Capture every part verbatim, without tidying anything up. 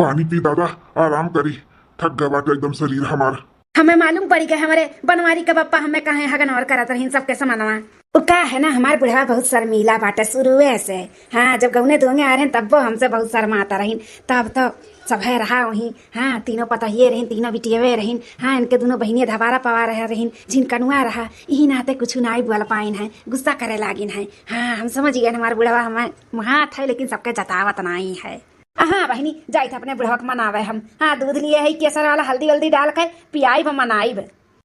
पानी पी दादा, आराम करी, थक गए बाटे एकदम शरीर हमार। हमें मालूम पड़ी गए, हमरे बनवारी के बप्पा हमें कहे हगन और करत रहीन सबके समनवा। उ का है ना, हमार बुढ़वा बहुत शर्मीला बाटे शुरुए से। हाँ, जब गौने दोंगे आ रहे तब्बो हमसे बहुत शर्माता रहीन। तब तो सभे रहा वहीं। हाँ, तीनों पतहिए रहीन, तीनों बिटियवे रहीन। हाँ, इनके दोनों बहिनिया धबारा पवा रहे रहीन, झिनकनुआ रहा, यही नाते कुछ नाई बोल पाइन है, गुस्सा करे लागिन है। हाँ, हम समझ गए हमार बुढ़वा हमें महात है, लेकिन सबके जतावत नाई है। हाँ बहिनी, जाइत अपने बुढ़वा के मनावे हम। हाँ, दूध लिए है केसर वाला, हल्दी वल्दी डाल के पियाइब, मनाइब।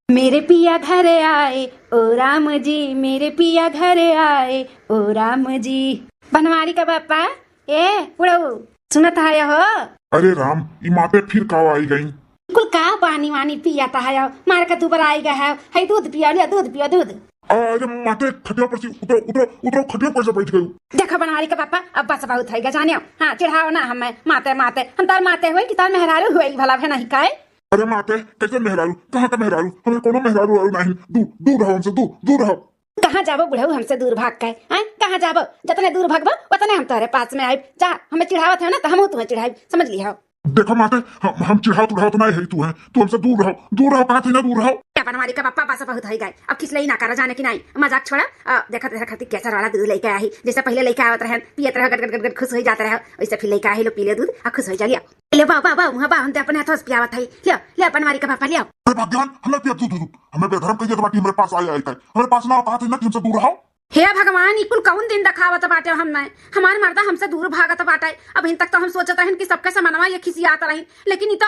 मेरे पिया घर आए ओ राम जी, मेरे पिया घर आए ओ राम जी। बनवारी का बापा, ए बुढ़ऊ, सुनत है हो? अरे राम, ई माते फिर का आई गई? कुल का पानी वानी पियत है, मार के दुबर आई गए है, है दूध पियो, लियो दूध पियो, दूध। अरे माते, खटिया पर से उतरो, उतरो, उतरो, खटिया पर से बैठ गई। देखो बनवारी के पापा, अब बस बहुत है, जानियो। हाँ, चिढ़ाओ ना हमें, माते, माते, हम तार माते हुए कि तार मेहरारू हुए भला है नहीं काहे? अरे माते, कैसे मेहरारू? कहाँ का मेहरारू? हमें कोनो मेहरारू और नहीं। दूर, दूर रहो हमसे, दूर, दूर रहो। कहाँ जाबो बुढ़ऊ हमसे दूर भाग के? हैं? कहाँ जाबो? जतने दूर भागबो, उतने हम तोहरे पास में आइब। जा, हमें चिढ़ावत है ना, तो हमहू तुम्हें चिढ़ाइब, समझ लिहो। देखो माते, हम, हम चिढ़ावत उढ़ावत नहीं है तू है, तू हमसे दूर रहो, दूर रहो, कहा थी ना दूर रहो। क्या बनवारी का पप्पा, बस बहुत है गए, अब खिसलई ना करा जाने की नहीं, मजाक छोड़ा। आ, देखा तेरा खातिर केसर वाला दूध लेके आई, जैसे पहले लेके आवत रहन, पियत रहो, गट गट गट गट खुश हो जाते रहो, वैसे फिर लेके आई लो, पी ले दूध, आ खुश हो जा लिया। ले बा, बा, बा, वहाँ बा, हम ते अपने हाथों से पियावत है, लियो, लियो बनवारी का पप्पा, लियो। अरे भाग्यवान, हमें पिया दूध, दूध, हमें बेधर्म कहिए तो बाटी, हमारे पास आया, आया है, हमारे पास ना कहा थी ना कि हमसे दूर रहो। हे भगवान, ई कुल कौन दिन देखावत बाटे हमने? हमार मर्दा हमसे दूर भागत बाटे। अबहिन तक तो हम सोचत रहन कि सबके समनवा ये खिसियात रही, लेकिन ई तो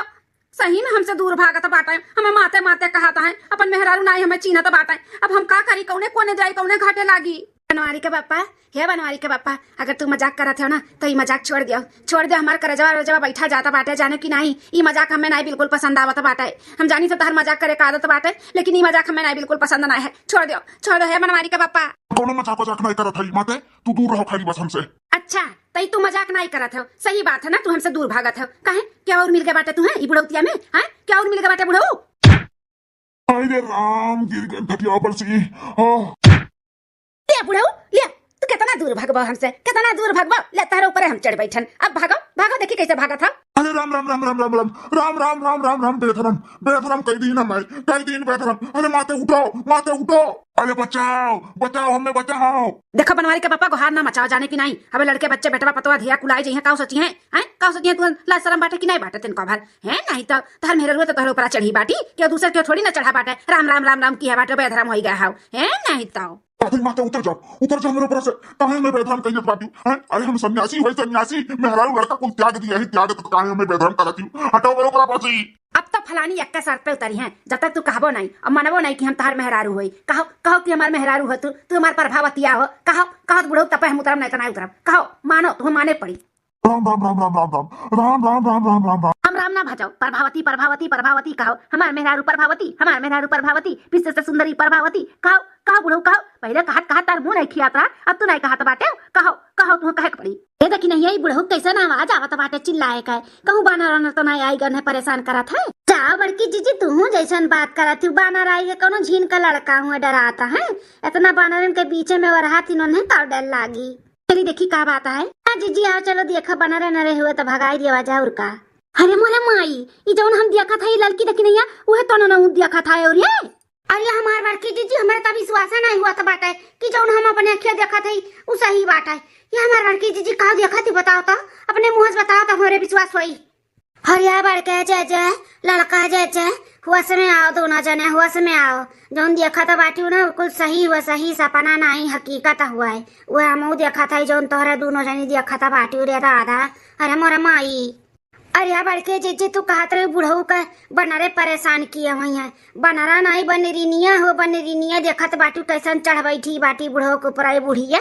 सही में हमसे दूर भागत बाटे। हमें माते माते कहत है, अपन मेहरारू नाई हमें चीन्हत बाटे। अब हम का करी, कौने कोने जाई, कौने घाटे लागी? बनवारी के बापा, हे बनवारी के बापा, अगर तू मजाक करत हो ना, तो ई मजाक छोड़ दियो, छोड़ दियो। हमार करजवा रजवा बैठा जाता बाटे, जाने की नाई, ई मजाक हमें नाई बिल्कुल पसंद आवत बाटे। हम जानी तो तहर मजाक करे का आदत बाटे, लेकिन ई मजाक हमें नाई बिल्कुल पसंद ना है। छोड़ दियो, छोड़ दियो, हे बनवारी के बापा। कोनो मजाक वजाक नहीं करत है माते, तू दूर रहो खाली बस हमसे। अच्छा, तई तू मजाक नहीं करत हो, सही बात है ना, तू हमसे दूर भागत हो। काहे, क्या और मिल गए बाटे तुम्हें ई बुढ़ौतिया में? हैं, क्या और मिल गए बाटे बुढ़ऊ? हाय रे राम, गिर गए खटिया पर से। आह। ले बुढ़ऊ, ले, तू कितना दूर भगबो हमसे, कितना दूर भगबो? ले, तारे ऊपर हम चढ़ बैठन। अब भागो, भागो, देखी कैसे भागत हो। अरे राम, राम, राम, राम, राम, राम, राम, राम, राम, राम, राम, बेधरम, बेधरम कई दिन हमें, कई दिन बेधरम। अरे माते उठाओ, माते उठाओ। अरे बचाओ, बचाओ, हमें बचाओ। देखो बनवारी के पापा, गोहार ना मचाओ, जाने की नहीं। अबे लड़के बच्चे, बेटवा पतवा धिया कुलाए जइहें, काऊ सोचिहें? हैं? काऊ सोचिहें? तू लाज शरम बाटे कि नहीं बाटे तनको भर? हैं? नहीं तो तहर मेहररुआ तो तोहरे ऊपर चढ़ी बाटी, कि दूसर के थोड़ी ना चढ़ा बाटे। राम, राम, राम, राम किहे बाटे, बेधरम होई गए हो। हैं? नहीं तो। अरे माता, उतर जाओ, उतर जाओ मेरे ऊपर से। काहे हमें बेधरम कहिए बाटी? हैं? अरे हम सन्यासी हुए, सन्यासी, मेहरारू लड़का कुल त्याग दिया है, त्याग तो काहे हमें बेधरम करती हूँ? हटाओ मेरे ऊपर से। अब तो फलानी यक्का शर्त पे उतरी हैं, जब तक तू कहबो नहीं और मनबो नहीं कि हम तहार मेहरारू होई। कहो, कहो कि हमार मेहरारू हो तू, तू हमार प्रभावतिया हो। कहो, कहो तो बुढ़ऊ तपे हम उतरब नहीं तो नहीं उतरब। कहो, मानो, तुम्हें माने पड़ी। राम, राम, राम, राम, राम, राम। राम, राम, राम, राम, राम, राम। हम राम ना भजाओ, प्रभावती, प्रभावती, प्रभावती कहो। हमार मेहरारू प्रभावती, हमार मेहरारू प्रभावती, विश्व से सुंदरी प्रभावती। कहो, कहो बुढ़ऊ, कहो। पहले कहत, कहत तार मुंह नहीं खियात रहा, अब तू नहीं कहत बाटे। कहो, कहो, तुम्हें कहे के पड़ी। ए देखी नहीं, ई बुढ़ऊ कैसन आवाज आवत बाटे चिल्लाए के। कहूँ बानर वानर तो नहीं आई गन है, परेशान करत है। जा बड़की जीजी, तू जैसन बात करत हूँ, बानर आई है, कौनो झीन का लड़का हुआ डराता है। इतना बानरन के बीचे में वरहा तीनों ने का डर लागी। चली देखी का बात है। हाँ जीजी, आओ चलो देखा, बानर नरे हुए तो भगाई दिया जा और का। अरे मोरे माई, ई जौन हम देखत है, ई लड़की देखी नहीं है, उहे तो ना देखत है और ये अरे हमार बड़की जीजी, हमरे त विश्वास नहीं हुआ त बाटे कि जौन हम अपने अखिया देखत हई, उ सही बाटे। ये हमार बड़की जीजी, का देखत ही बताओ त, अपने मुँह से बताओ त हमरे विश्वास होई। अरे बड़के जीजी, लड़का जीजी, होश में आओ दोनों जने, होश में आओ। जौन देखत बाटी ना, कुल सही हुआ, सही सपना नहीं, हकीकत हुआ है। वो हमहू देखत हई, जौन तोहरे दोनों जनी देखत बाटी रे दादा। अरे मोरे माई। अरे बड़के जीजी, तू कहत रही बुढ़ऊ का बनरे परेशान किए हुई हैं। बनरा नहीं, बनरिनिया हो, बनरिनिया। देखत बाटू कैसन चढ़ बैठी बाटी बुढ़ऊ के ऊपर, आई बुढ़िया।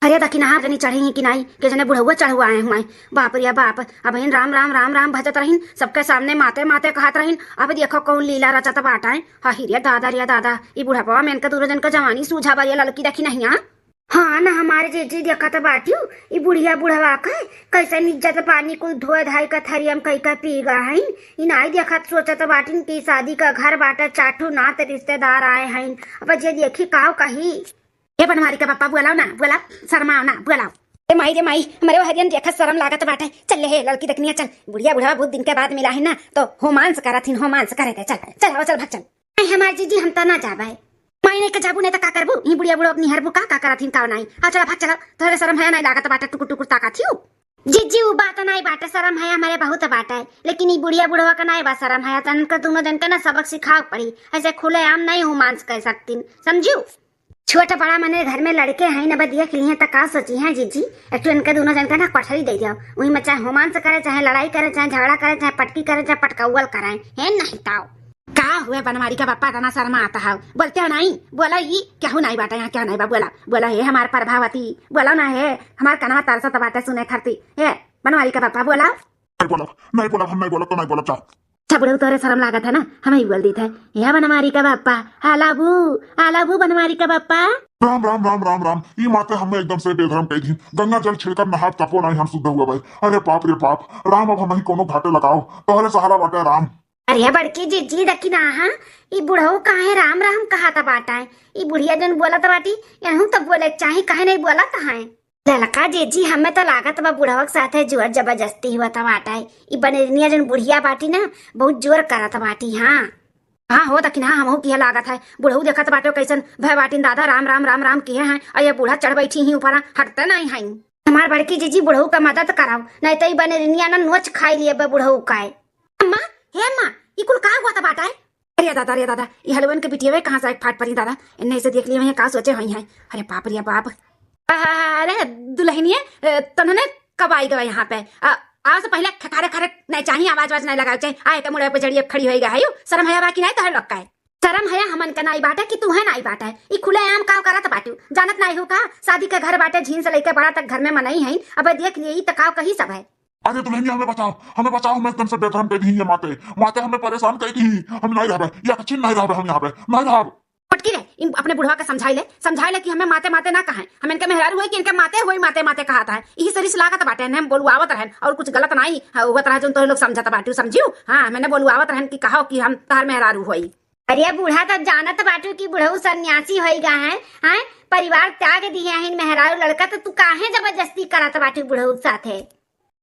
अरे दखिनहा जनी चढ़ी कि नहीं, के जने बुढ़ऊ चढ़ुआए हुए। बाप रे बाप, अब इन राम राम राम राम भजत रहीन, सबके सामने माते माते कहत रहीन। अब देखो कौन लीला रचत बाटे। हा ही रे दादा रे दादा, ई बुढ़ापा में इनका दोनों जन का जवानी सूझा बा, ये लड़की देखी नहीं आ। हाँ ना, हमारे जीजी देखत बाटियो, ई बुढ़िया बुढ़वा के कैसन इज्जत पानी कुल धोए धाई के थरियम कई के पी गा हईन। ई नाई देखत सोचत बाटिन कि शादी का घर बाटे, चार ठो नात रिश्तेदार आए हईन। अब जे देखी काव कही। ए बनवारी के पप्पा, बोलाओ ना, बोलाओ, शर्माओ ना, बोलाओ। ए माई रे माई, हमरे ओहरियन देखत सरम लागत बाटे। चल ले हे लड़की देखनिया, चल। बुढ़िया बुढ़वा बहुत दिन के बाद मिला है ना, तो होमांस करत हिन, होमांस करे के। चल, चल, आओ, चल, भाग चल। नहीं, हमार जीजी, हम त ना जाबे। माई नहीं के जाबू, नहीं त का करबू? ई बुढ़िया बुढ़वा अपनी हरबू का, का करत हिन, का नहीं? आओ, चला, भाग चला। तोहरे सरम है नहीं लागत बाटे, टुकुर टुकुर ताकत हियो। जीजी, उ बात नहीं बाटे, सरम है हमरे बहुत बाटे, लेकिन ई बुढ़िया बुढ़वा का नहीं बा सरम है। तन के दोनों जन के ना सबक सिखाव पड़ी, ऐसे खुलेआम नहीं होमांस कर सकतीन, समझियो? छोट बड़ा मने घर में लड़के हैं, अब देख लिए त का सोची हैं जीजी? एक ठो इनके दोनों जन के ना कोठरी दे दियो, वही में चाहे होमांस करे, चाहे लड़ाई करे, चाहे झगड़ा करे, चाहे पटकी करे, चाहे पटकौल करे, है नहीं ताओ। का हुए बनवारी का बप्पा, इतना शर्मा आता है, बोलते हो नहीं? बोला, ई केहू नहीं बाटे यहाँ, केहू नहीं बा, बोला, बोला, हे हमार प्रभावती, बोला ना, हे हमार कनवा तरसत बाटे सुने खरती, हे बनवारी का बप्पा, बोला। नहीं बोला, नहीं बोला, हम नहीं बोला, तो नहीं बोला, जाओ। अच्छा बुढ़ऊ, तोरे शर्म लागत है ना, हम ही बोल देत है, हे बनवारी का बप्पा, आलाबू, आलाबू बनवारी का बप्पा। राम, राम, राम, राम, राम। ई माते हमें एकदम से बेधर्म कह दी। गंगा जल छिड़कर नहाब तपो नहीं हम शुद्ध हुआ भाई। अरे बाप रे बाप, राम अब हम ही कोनो घाटे लगाओ, तोहरे सहारा बाटे राम। अरे बड़की जीजी, देखी ना, हाँ, ई बुढ़ऊ काहे राम राम कहत बाटा है? ई बुढ़िया जन बोलत बाटी, यहू तो बोले के चाही, काहे नहीं बोलत है? ललका जीजी, हमें तो लागत बा बुढ़वा के साथे जोर जबरदस्ती हुआ था बाटा है। ई बनरनिया जन बुढ़िया बाटी ना, बहुत जोर करत बाटी। हाँ, हाँ हो, देखी ना, हमहू किहे लागत है, बुढ़ऊ देखत बाटे कैसन भय बाटिन दादा, राम राम राम राम किहे हैं, और ये बूढ़ा चढ़ बैठी ही ऊपर, हटते नहीं हैं। हमार बड़की जीजी, बुढ़ऊ का मदद कराओ, नहीं तो ई बनरनिया ना नोच खाई लिए बे बुढ़ऊ का है। अम्मा, हे अम्मा, ई कुल का हुआ था बाटा है? अरे दादा, अरे दादा, ई हलवन के बिटिया कहाँ से एक फाट परी दादा, इन्हें से देख लिए वहीं का सोचे हुई हैं। अरे बाप रे बाप। आ, अरे दुल्हनिया, ए, तन्हने कब आई गवा यहाँ पे? आ, आओ से पहले खखारे खारे नहीं चाहिए, आवाज वाज नहीं लगाओ चाहिए। आए के मुड़े पे जड़िए खड़ी होई गई है, शर्म है बाकी नहीं तोहरे लोग का है? शर्म है हमन के नाई बाटे कि तू है नाई बाटे? ई खुले आम काव करत बाटू? जानत नाई हो का? शादी के घर बाटे, झीन से लेके बड़ा तक घर में मनई है। अब देख लिए, ई त काव कही सब है। अरे दुल्हनिया, हमें बचाओ, हमें बचाओ, हमें एकदम से बेधर्म कर दी ये माते, माते हमें परेशान कर दी, हम नहीं रहबे, या कछिन नहीं रहबे, हम यहाँ पे नहीं रहब। पटकी रे, इन अपने बुढ़वा के समझाई ले, समझाई ले कि हमें माते माते ना कहें, हम इनके मेहरारू होई कि इनके माते होई, माते माते कहत है। यही सरिस लागत बाटे, हम बोलवावत रहन और कुछ गलत नहीं है, हुआ तरह जो तोहरे लोग समझत बाटू, समझियो? हाँ, मैंने बोलवावत रहन कि कहो कि हम तोहर मेहरारू होई। अरे बूढ़ा, तब जानत बाटू कि बुढ़ऊ सन्यासी होई गा है, हैं? परिवार त्याग दिए हैं मेहरारू लड़का, तो तू काहे जबरदस्ती करत बाटू बुढ़ऊ के साथे?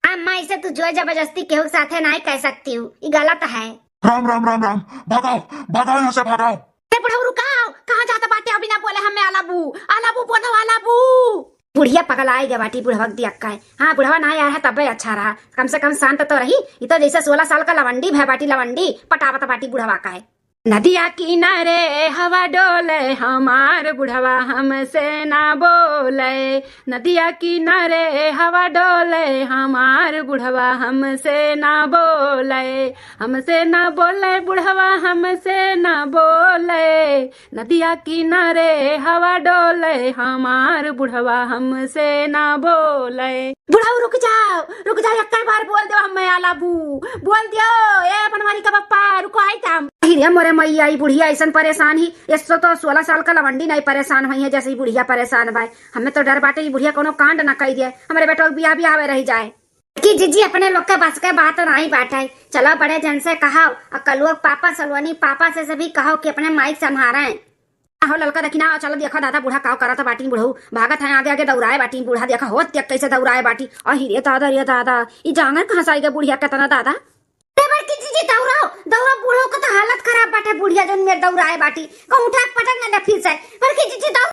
अम्मा, इसे तू जोर जबरदस्ती केहू के साथे नहीं कह सकती हूँ, ये गलत है। राम, राम, राम, राम। भागाओ, भागाओ यहाँ से, भागाओ। ए बुढ़ऊ, रुकाओ, कहाँ जाता बाटे? अभी ना बोले हमें आलाबू, आलाबू बोलो, आलाबू। बुढ़िया पगलाए गए बाटी, बुढ़वा के दिया का है। हाँ, बुढ़वा ना आया है तबे अच्छा रहा, कम से कम शांत तो रही। ये तो जैसे सोलह साल का लवंडी भय बाटी, लवंडी पटावत बाटी बुढ़वा का है। नदिया किनारे हवा डोले, हमार बुढ़वा हमसे ना बोले। नदिया किनारे हवा डोले, हमार बुढ़वा हमसे ना बोले। हमसे ना बोले बुढ़वा, हमसे ना बोले। नदिया किनारे हवा डोले, हमार बुढ़वा हमसे ना बोले। बुढ़ऊ रुक जाओ, रुक जाओ, एक बार बोल दो हमें आलाबू, बोल दियो। ए बनवारी का बप्पा, रुको, आई काम। अरे मोरे मैया, ई बुढ़िया ऐसन परेशान ही, इससे तो सोलह साल का लवंडी नहीं परेशान हुई है जैसे ई बुढ़िया परेशान बाय। हमें तो डर बाटे ई बुढ़िया कोनो कांड ना कई दे, हमरे बेटवा के बियाह बियाह में रह जाए। कि जीजी, अपने लोग के बस के बात नहीं बाटे। चलो बड़े जन से कहो, और कलुआ के पापा, सलोनी पापा से सभी कहो कि अपने माइक संभारें। आहो ललका, देखी ना, चलो देखो दादा, बूढ़ा काव करत बाटी, बुढ़ऊ भागत है आगे आगे दौड़ाए बाटी, बूढ़ा देखा होत देख कैसे दौड़ाए बाटी। अहि रे दादा, रे दादा, ई जांगर कहाँ से आई गए बुढ़िया, कितना दादा। अरे बड़की जीजी, दौड़ाओ, दौड़ाओ, बूढ़ो का तो हालत खराब बाटे, बुढ़िया जौन मेर दौड़ाए बाटी, कहूँ उठा के पटक ना दे फिर से। बड़की जीजी, दौड़ाओ।